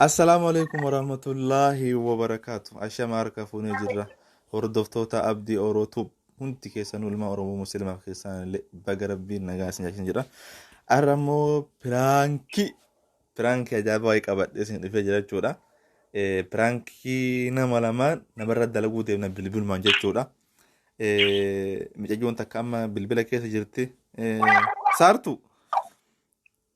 Assalaamu alaikum warahmatullaahi wabarakaatu. Ashama harka fuunee jirra. Hordoftoota Abdii Oro Tube hundi keessanuu ilmaan Oromoo Musliimaaf keessaan illee baga Rabbiin nagaa isin jaachisan jedha. Har'a immoo piraankii piraankii ajaa'ibaa wayii qabadhee isin dhufee jira jechuudha. Piraankii nama lamaan namarra dalaguu deemna bilbilumaan jechuudha. Micayyoon takka amma bilbila keessa jirti. Saartuu.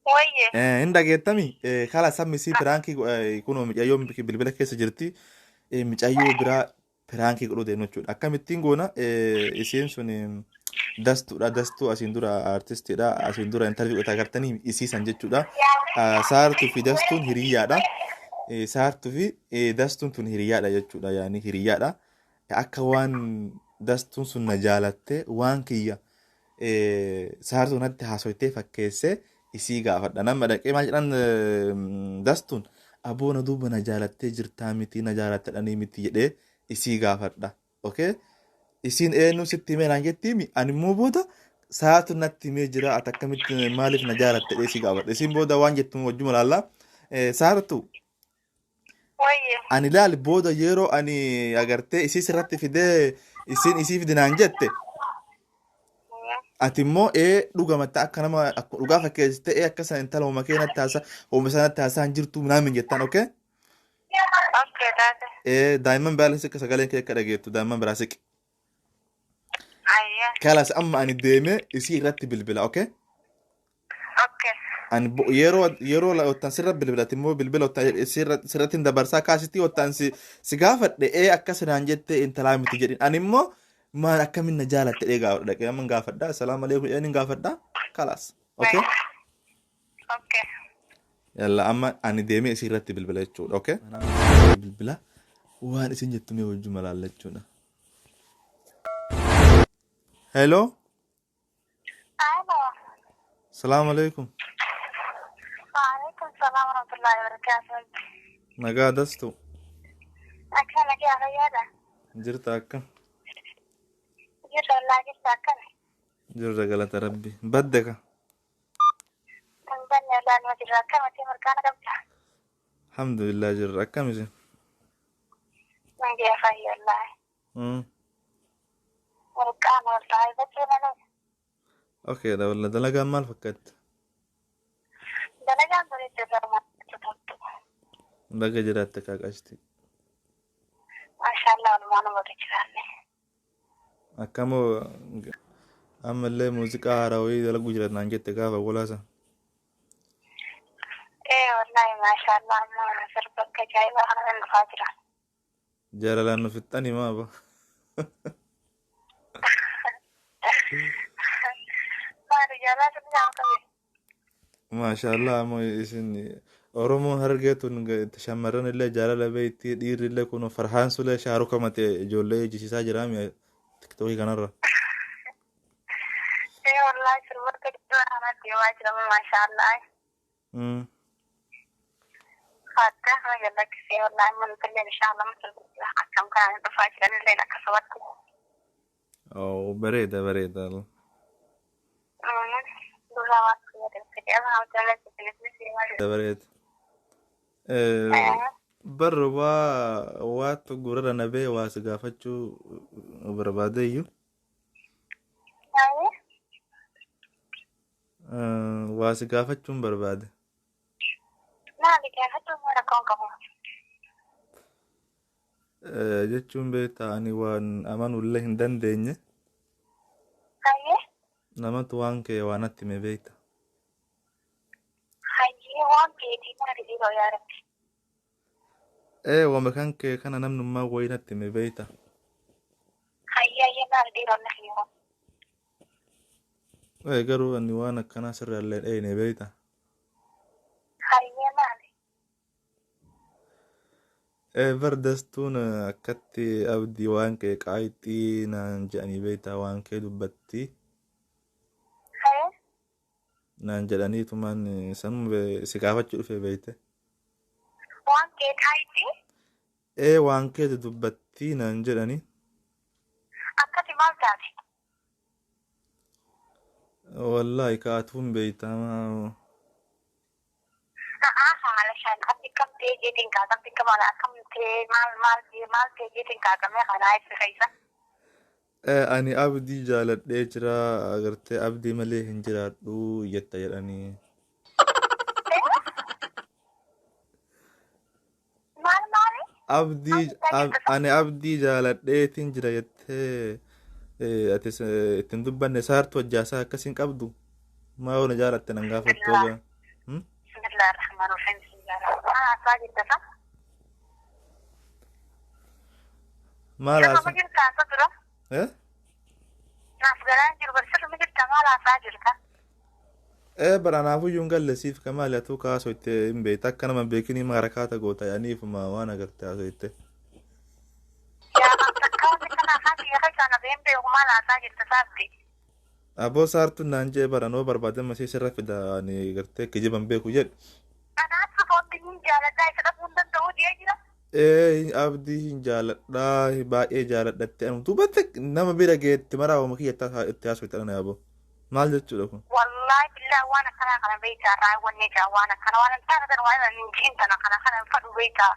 Wayye. Hin dhageettami kala sabmi si piraankii kunoo micayyoon bilbila keessa jirti micayyoo biraa piraankii godhuu deemnu jechuudha. Akkamittiin goona isiin sun dastuudha dastuu asiin dura artistiidha asiin dura intarviyu godhataa agartanii isiisan jechuudha. Saartuu fi dastuun hiriyyaadha. Saartuu fi dastuun tun hiriyyaadha jechuudha yaani hiriyyaadha. Akka waan dastuun sun na jaalattee waan kiyya saartuu natti haasoytee fakkeessee isii gaafadha. Nama dhaqee maal jedhan dastuun aboo na duuba na jaalattee jirtaa miti na jaalattadhanii miti jedhee isii gaafadha. Okay? Isiin eenyu sitti himee naan jettiimi ani immoo booda saartuu natti himee jira ati akkamitti maaliif na jaalatte jedhee isii gaafadha. Isiin booda waan jettu wajjuma laalla. Saartuu Wayye. Ani laali booda yeroo ani agartee isii sirratti fidee isiin isii fidi naan jette ati immoo ee dhugamatta akka nama akka dhugaa fakkeessite ee akka san intala homa kee natti haasa homa sana natti haasaa hin jirtu naamin jettaan okay Okay, taate. Ee daa'imman biraa siqa sagaleen kee akka dhageettu daa'imman biraa siqi Ayya. Kalas amma ani deemee isii irratti bilbila okay Okay. Ani yeroo yeroo ottan sirra bilbilati immoo bilbila ottan sirra sirratti hin dabarsaa kaasitti ottan si si gaafadhe ee akkas naan jette intalaa miti jedhin ani immoo maal akkamin na jaalatte dhee gaafadha dhaqee amma hin gaafadha assalaamu alaikum jedheen hin gaafadha kalaas okay Okay. Yalla amma ani deemee isii irratti bilbila jechuudha okay bilbila waan isin jettu mee wajjuma laalla jechuudha. Hello. Alo. Salaamu alaikum. Waalaikum salaam warahmatullahi wabarakatuh. Nagaa dastu. Akka nagaa fayyaadha. Jirta akka? Jirra wallaahi jirta akkami? Jirra galata rabbi. Badde ka? Hin banne wallaahi numa jirra akkamati mirqaana qabda? Alhamdulillah jirra. Akkam isin? Nagaa fayya wallaahi. Mirqaana wallaahi baddee malee. Okay dha walla dalagaan maal fakkaatti? Dalagaan bareedduu irraa toltu. Baga jiraatte kaa qashti. Maashaallah walumaa nu baga jiraanne. Akkamoo ammallee muuziqaa haaraa wayii dalaguu jira naan jette gaafa walaasa. Ee wallaahi maashaallah amma sirba akka ajaa'ibaa kana dhufaa jira. Jaalalaan nu fixxanii maa ba. Maali jaalala sun isaan qabe. Maashaallah ammoo isin Oromoon hargee tun shamarran illee jaalala beekti dhiirri illee kun farhaan sulee shaaruka mate ijoollee jisiisaa jira mi tiktookii kanarra. Ee wallaahi sirboota gidduu kana deemaa jira maashaallah. Adda kana galaksee wallaahi mana illee inshallah mana akkam kanaan dhufaa jiran illee akkasumatti. Oh, bareeda bareeda. Durraa waan fayyadamte alhamdulillah isinis Bareeda. Barra waa waatu gurra na bee waa si gaafachuu barbaadeeyyu. Waa si gaafachuun barbaade. Maali gaafachuu immoo rakkoon qabu. Jechuun beektaa ani waan amanuullee hin dandeenye Hayyee namatu waan kee waa natti hime beekta. Hayyee waan keetii maali dhiiroo yaa rabbi. Ee wama kan kee kana namnummaa wayii natti hime beekta. Hayyee hayyee maali dhiiroo na himu. Ee garuu ani waan akkanaa sirraallee hin eeyne beekta. Hayyee maali? Ee bar dastuun akkatti abdii waan kee qaayixii naan jedhanii beekta waan kee dubbatti Hayyee naan jedhaniitumaan sanuma si gaafachuu dhufe beekte. Waan kee qaayixii Ee waan keeti dubbattii naan jedhani. Akkati maal taate? Wallaahi ka atuu hin beekta. Haala shan abdi kam ta'e jeetiin kaasabdi kam akkam ta'e maal maal maal ta'e jeetiin kaakamee kanaa ibsi keessa. Ani abdii jaaladhee jira, agartee, abdii malee hin jiraadhu jetta jedhanii. Maal maali? Abdii ani abdii jaaladheetiin jira jettee ati ittiin dubbanne saartu hojjaasaa akkasiin qabdu. Maa yoo na jaalatte nan gaafattu ogaa. Bismillah ar-Rahmaan ar-Rahiim. Bismillah. Maal haasaa jirta sa? Maal Sirma haasaa? jirta haasaa dura? Eh? Naaf garaa jiru bar sirma jirta, maal haasaa jirta? Bara anaafuyyuu hin galle siif ka maali atuu kaasoo itti hin beekta akka nama hin beekinii maarakaata goota yaaniifuma waan agarte haasoo itti. Yaa takka wanti kana afaan kiyya keessaa na been beeku, maal haasaa jirta saabdi? Aboo saartuun naan jee bara noo barbaade masii sirra fida ani gartee kijiban beeku jedhu. Kanaaf foonti hin jaaladhaa isa dhabuu hin danda'u jee jira. Abdii hin jaaladhaa, baay'ee jaaladhatte anu duubatti nama bira geetti maraa ooma kiyya itti haasoo itti dhala yaaboo. Maal jechuudha kun? Wallahi billahi waan akkanaa kana beektaa raawwannee jira, waan akkana waan hin taane tan waan hin jiin tana kana kana hin fadhu beektaa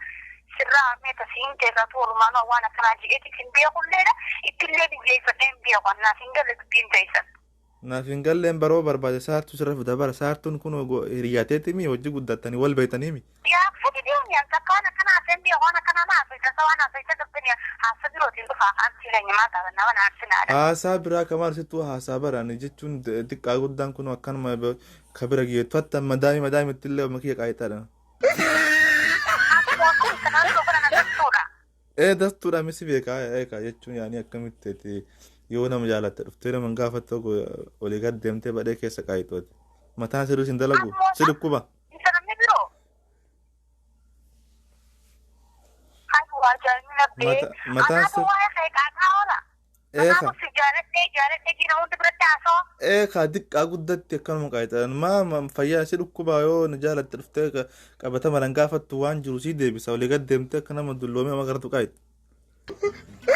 sirraa meeta siin teessatu oolmaanuu waan akkanaa ji'eeti hin beekulleedha, ittillee biyyeeffadhee hin beeku, annaaf hin galle dubbiin teessan. Naaf hin galleen baroo barbaade saartuu sirra fida bara saartuun kun hiriyaateetimi hojii guddattanii wal beeytaniimi. Yaa fudi deemi, an takka waan akkanaa haaseen beeku, waan akkanaa na haasofta, waan haasofta dubbini haasa birootiin dhufa afaan jireenya maa ta'a nama na arsinaadha. Haasaa biraa kamaal sittuu haasaa barani jechuun xiqqaa guddaan kun akkanuma ka bira geettu hatta madaami madaamitti illee ooma kiyya qaayixaadha. Akkuma akkuma kanaan tokko na dastuudha. Dastuudha misi beekaa eekaa jechuun yaanii akkamitti ati yoo nama jaalatte dhuftee nama hin gaafattu tokko olii gad deemtee badhee keessa qaayixooti. Mataan sirrii sin dalagu si dhukkuba. Isa namni biroo. Hayi ajaa'ibni nabbee. Mataan Anaatu sir waa'ee kee qaaqaa oola. Eeka. Anaatu si jaaladhee jaaladhee jira hundi biratti haasawaa. Eekaa diqqaa guddatti akkanuma qaayixan maa fayyaa si dhukkuba yoo na jaalatte dhuftee qabatama nan gaafattu waan jiru si deebisa olii gad deemtee akka nama dulloomee nama gartu qaayixu.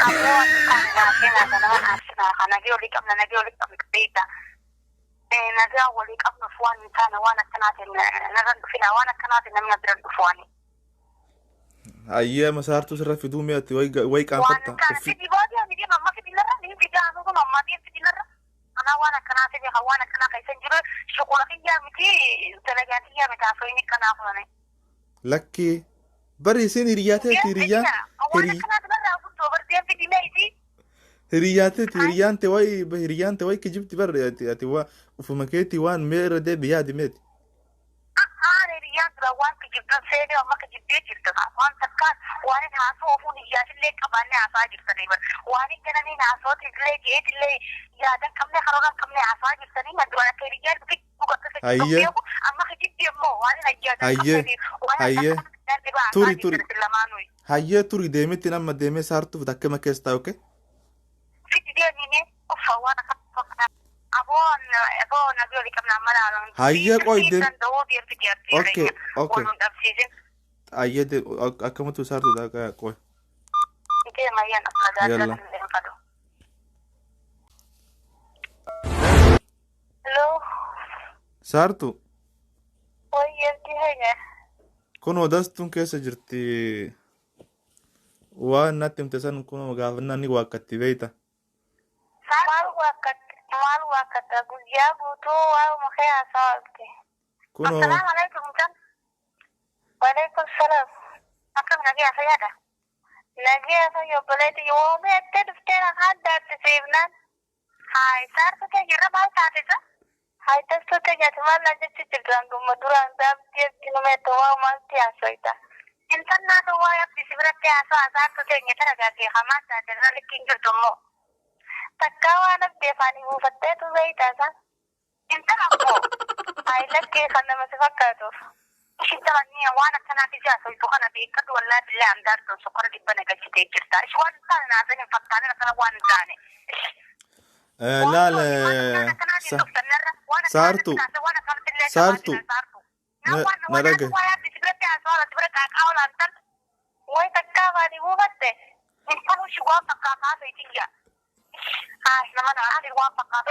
Ammoo wanti taane naafee naasa nama naafsinaa ka nagee olii qabna, nagee olii qabna beekta. Nagaa walii qabnuuf waan hin taane waan akkanaatiin narra hin dhufina, waan akkanaatiin namni bira hin dhufu ani. Ayyee masaartuu sirra fiduu mi'atti wayi Waan hin qaanfatta. taane fidi boodii ani deema amma fidinarra ni fidaa anu kun amma deem fidinarra. Anaa waan akkanaa beeka, waan akkanaa keessa hin jiru, shuqula kiyyaa miti, dalagaa kiyyaa miti haasawni akkanaa kunani. Lakkii bari isin hiriyaateeti hiriyyaan Waan akkanaa dubarraa guddoo bar deem fidinee isi. Hiriyaateeti hiriyyaan te wayi hiriyyaan te wayi kijibti bar ati waa ufuma keetii waan mee irra deebi yaadi meeti. Aan hiriyyaan dura waan kijibduun seenee amma kijibdee jirtu waan takkaan waan hin haasoo ofuun hiyyaatillee qabaannee haasaa jirtanii bar waan hin gananiin haasootillee jeetillee yaadan qabne karoora hin qabne haasaa jirtanii na duraan akka hiriyyaan dhuga akka kijibduun beeku amma kijibdi immoo waan hin yaadan qabne waan Hayyee. akka Turi turi. jirtan lamaanuu. Hayyee turi deemitti nama deemee saartuuf takkama keessa taa'u okay? Fidi deemine uffa waan akka aboon aboo nagee olii qabna amma laaluun. Hayyee qoy deem. Danda'uu deem fidi abdii Okay. Wal dhabsiisin. Hayyee akkamittu saartuu ta'a qoy. Deema yaan as nagaa Yalla. jala fadu. Hello. Saartu Wayyeetti hanya. Kunoo dastuun keessa jirti waan natti himte san kunoo gaafannaan ni waakkatti beeyta. Maal waakkatte, maal waakkatta, guyyaa guutuu waa'uma kee haasaa oolte. Kunoo Assalaamu alaikum kan. Waalaikum salaam. Akkam nagee fayyaadha? Nagee fayya obboleetti yoomee ettee dhuftee na addaatti siifnaan. Haay saartu kee jirra maal taatisa? Haay tastuu kee nyaati maal naan jechi jirtu gumma duraan daabdii etti numeettu waa maalti haasoyta. Intannaatu waa abdi si biratti haasaa saartu keenya tara gaafii hamaa taate irra likkiin jirtu immoo. Takkaa waan abdii afaanii buufatteetu beeytaasa. Intala ammoo haay lakkee kan nama si fakkaatuuf. Ishin tabanni waan akkanaati jaasoytu kana beekadhu, wallaahi billahi andaartuun sokkora dhibba nagalchitee jirta. Ishi waan hin taane naasan hin fakkaatin akkana waan hin taane. Laal saartu saartu na dhagaye. Way takkaa afaanii buufatte. Intala ishi waan fakkaataa feetiyya. Haay nama naaf waan fakkaatu.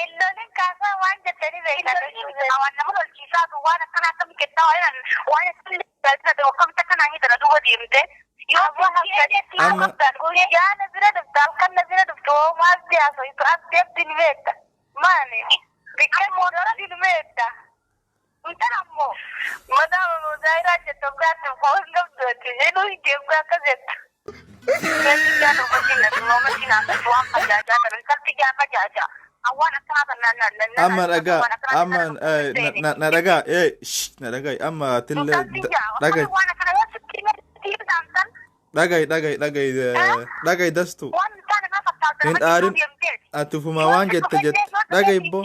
Illooleen kaasaa waan jettanii beektan. Waan nama lolchiisaa waan akkana akkami kennaa waan akkamitti akkanaa hidhana duuba deemte. Yoo Amma- yaana bira dhuftu halkan na bira dhuftu hoo maal siyaasa abdi abdi ni beekta. Maali? Bikka motora ni beekta. Intan ammoo madaama muzaayiraa jettu gaatti foon qabdu jedhu deemgaa akkas jettu. Amma dhagaa amma na dhagaa shh, na dhagaa amma atillee dhagaa dhagaa dhagaa dhagaa dhagaa dastu hin dhaarin ati ufuma waan jette jette dhagaa ibboo.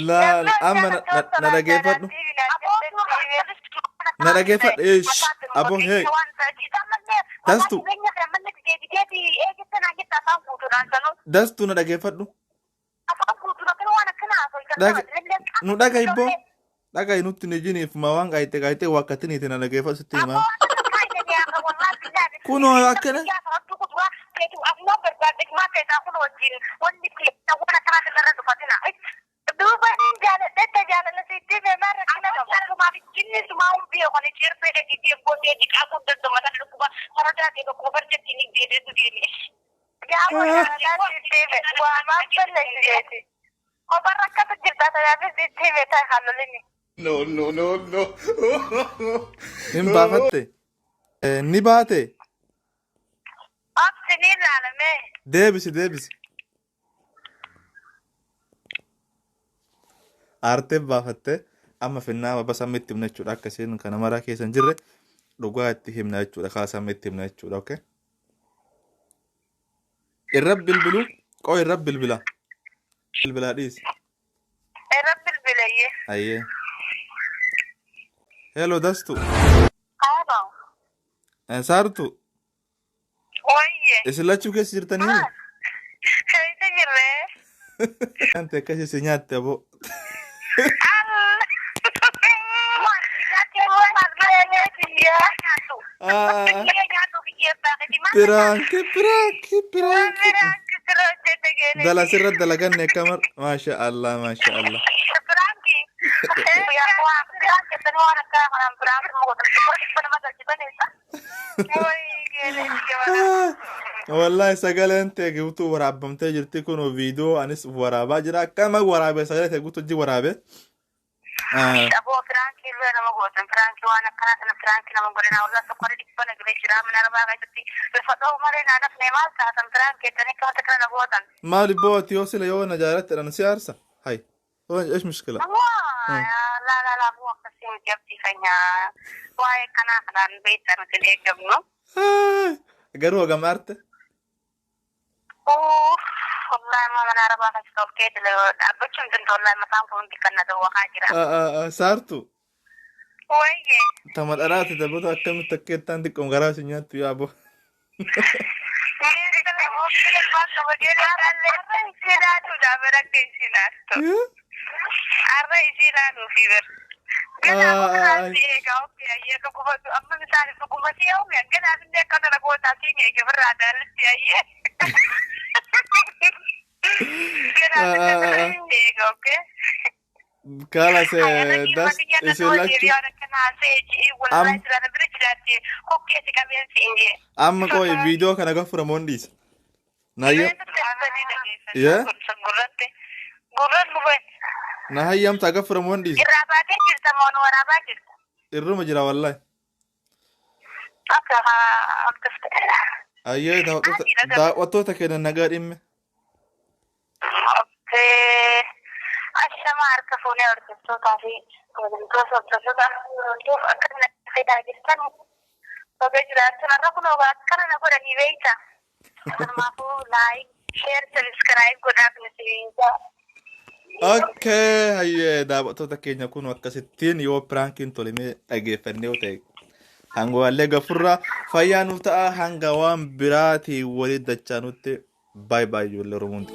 Laal amma na dhageeffadhu. Na dhageeffadhu shh, aboo hey dastu dastu na dhageeffadhu. Nu dhaga ibboo dhaga nutti ni jiniif ma waan qaayite qaayite wakkatiniiti na dhageeffadhu sitti himaa. Kunoo akkana Duuba niin jaaladhetta jaalala sitti hime maal rakkina qaba. Gaafa jaalalaa sitti hime waa maaf balleessiteeti. Kofarra akkasa jirta tajaajila sitti hime ta'e hallolini. No, no, no, no. Hin baafatte. Ni baate. Obsi ni ilaalame. Deebisi deebisi. Aartee baafatte amma finnaa babba sammi itti himna jechuudha akka isheen kana maraa keessa hin jirre dhugaa itti himna jechuudha kaa sammi itti himna jechuudha okay. Irra bilbilu qoo irra bilbila. Bilbilaa dhiisi. Irra bilbileeyye. Ayyee. Hello Dastu. Haalo. Saartu Wayye. isin lachuu keessa jirtanii? Keessa jirree. Wanti akkasii si nyaatte aboo. Piraanki piraanki piraanki. Dala sirra dalaganne akkamar maasha Allah maasha Allah. Wallahi sagaleen tee guutuu waraabamtee jirti kun viidiyoo anis waraabaa jira akkama waraabee sagalee tee guutuu hojii waraabee. Aboo piraankii illee nama gootan piraankii waan akkanaa kana piraankii nama godhina walaa tokko dhibba nagalee jira mana arbaa keessatti bifa dha'u malee naa nafne maal taatan piraankii jettanii akkamitti kana na gootan. Maali boo ati yoo sila yoo na jaalatteedhaan si aarsa? Hay. ايش مشكلة؟ لا لا لا aboo akkasii miti abdii keenya waa'ee kanaa kanaan beektaa nuti hin eeggamnu. Garuu hagam aarte? Uff wallahi amma mana arabaa keessa ol kee dhaabbachuu hin danda'u wallahi mataan kun hundi kan na dawwaqaa jira. Saartu Wayye. tama dharaate taphatu akkamitti akka jettaan xiqqoon garaa si nyaattu yaa boo. Arra isii ilaaluufi bar. Amma misaan dhuguma si oomi ganaaf illee akkana ragootaa siin eege birraa daalatti ayyee. Ganaaf illee eega okkee. Kalas das isin lachuu amma qoy viidiyoo kana gafuramoon dhiisa. Naayyo Yee? Na hayyamta gafuramoon dhiisa. Irraa baatee jirta moo nu waraabaa jirta? Irruma jira wallahi. Akka akkas ta'e. Ayyee daawwattoota keenya nagaa dhimme. Ashama harka fuunee hordoftootaa fi kabajamtoota hordoftoota hordoof akkana fedhaa jirtan baga jiraattan har'a kunoo akkana na godhanii beekta. Kanaafuu like, share, subscribe godhaaf nu seensaa. Okay, hayyee daawwattoota keenya kun akkasittiin yoo piraankiin tolimee dhageeffannee yoo ta'e hanga waallee gafurraa fayyaa nuuf ta'a hanga waan biraatiin walitti dachaanutti baay baay ijoollee Oromoon.